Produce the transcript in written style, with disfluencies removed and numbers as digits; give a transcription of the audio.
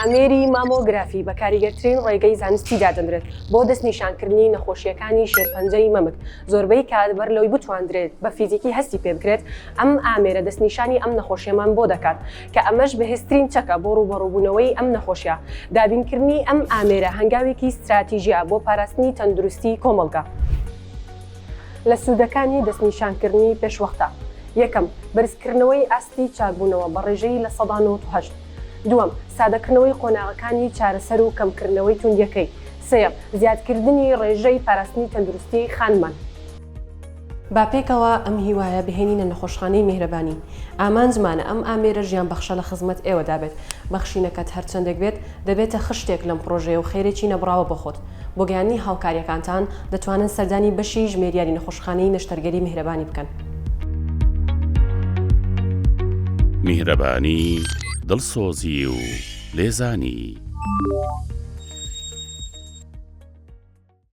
ئامێری مامۆگرافی بە کاریگەرترین ڕێگەی زانستی دادەنرێت بۆ دەستنیشانکردنی نەخۆشییەکانی شێرپەنجەی مەمک، زۆربەی کات بەر لەوەی بتواندرێت بە فیزیکی هەستی پێ بکرێت، ئەم ئامێرە دەستنیشانی ئەم نەخۆشییەمان بۆ دەکات، کە ئەمەش بەهێزترین چەکە بۆ ڕووبەڕووبوونەوەی ئەم نەخۆشییە. دابینکردنی ئەم ئامێرە هەنگاوێکی ستراتیژییە بۆ پاراستنی تەندروستی کۆمەڵگە. لە سوودەکانی دەستنیشانکردنی پێشوەختە، یەکەم، بەرزکردنەوەی ئاستی چاکبوونەوە بە ڕێژەی 98%. دووەم، سادەکردنەوەی قۆناغەکانی چارەسەر و کەمکردنەوەی توندییەکەی. سێیەم، زیادکردنی ڕێژەی پاراستنی تەندروستیی خانمان. با پێکەوە ئەم هیوایە بهێنینە نەخۆشخانەی میهرەبانی. ئامانجمانە ئەم ئامێرە ژیانبەخشە لە خزمەت ئێوەدا بێت. بەخشینەکەت هەرچەندێک بێت، دەبێتە خشتێک لەم پڕۆژەیە و خێرێکی نەبڕاوە بۆ خۆت. بۆ گەیاندنی هاوکارییەکانتان، دەتوانن سەردانی بەشی ژمێریاری نەخۆشخانەی نەشتەرگەری میهرەبانی بکەن. میهرەبانی، دڵسۆزی و لێزانی.